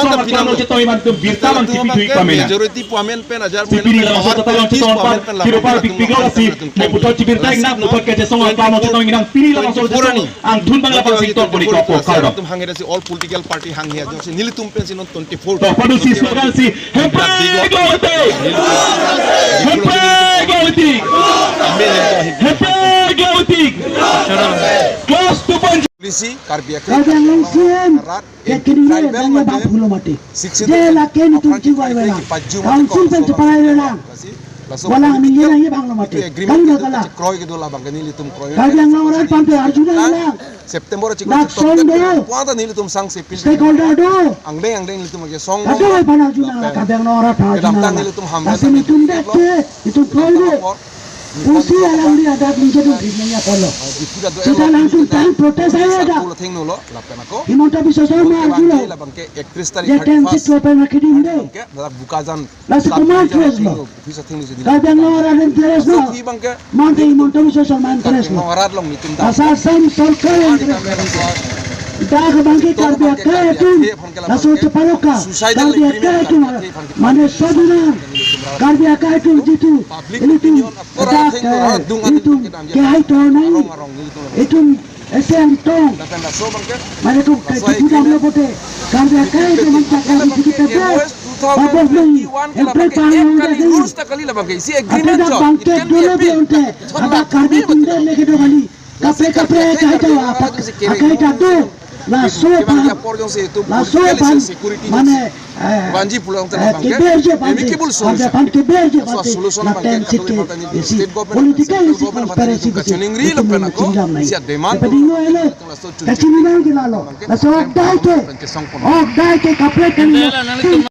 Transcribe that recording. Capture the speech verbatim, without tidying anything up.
Song aklam chetong iman tum birta bang kipi dui pamena. Majority pu amen pen ajar pu amen pen, pahar pu amen pen, lapen pen lapen pen lapen pen lapen pen lapen pen. Neputhot chibirta ingna neputhot kachesong aklam chetong ingna pini laso chetong angthun bang lapen singtong boni kopo kardom. Tum hanghe si all political party hanghe ajo si nelitum pensi non twenty-four. To padu si slogan si Hempek Longletik. Hempek Longletik. Hempek Longletik. Close to Panji. Polisi Karbi Akhil Karbi Anglong C M rat ya kini tribal nang bang phulo mati. Sixth Schedule je laken itum aphan chiwai wela. Council pen chiparai wela. Laso walang political ningje nangji bang lo mate. Agreement kali itu bakala. Kroikre kedo labang ke nelitum kroikre. Karbi Anglong rat pante arjuna lang. September chiklo dak chiklo song do. Kuanta nelitum sang sepil. Stakeholder do. Angdeng angdeng nelitum ke song. Kadoi phan arjuna lang Karbi Anglong rat phan arjuna lang. Kedamtang nelitum ham. Lasi nelitum dak ke itum kroikre. Pusi alangli adak ningje dun ri nangji apotlo. Sita nangtum tang protest aja dak. Himanta Biswa Sarma arjulo. Labang ke ekatris tarik. Je ten six lo pen rakhi dim de. Labang ke dak Bokajan. Lasi komat interest lo. Karbi Anglong arat interest lo. Mante Himanta Biswa Sarma interest lo. Lasi Assam sorkar interest lo. Dak abang ke Karbi akai atum laso cheparoka. Karbi akai atum mane sodunar. Karbi akai atum jitu ilitum dak ilitum kehai tor nai. Itum ese angtong. Mane tum ke kipu dam lo pote. Karbi akai atum man chakla di kita pe. Babos nai. Hempek Longletik. Rules ta kali labang ke isi agreement jo. Ate dak bangke dolo be onte. Ada Karbi atum de leke do kali. Kaprek kaprek akai ta apak akai ta do. Laso aphan, laso aphan mane, eh, Banji pulang eh, telah bangke. Keberje bante, amicable solution. Bante keberje bante. Laso solution na bangke ten six ke isi. Political isi transparency isi. Kachiningri lo pen ako. Isi demand. Padingo elo. Kachiningri ke lalo. Laso ok dai ke. Ok dai ke kaprek kan.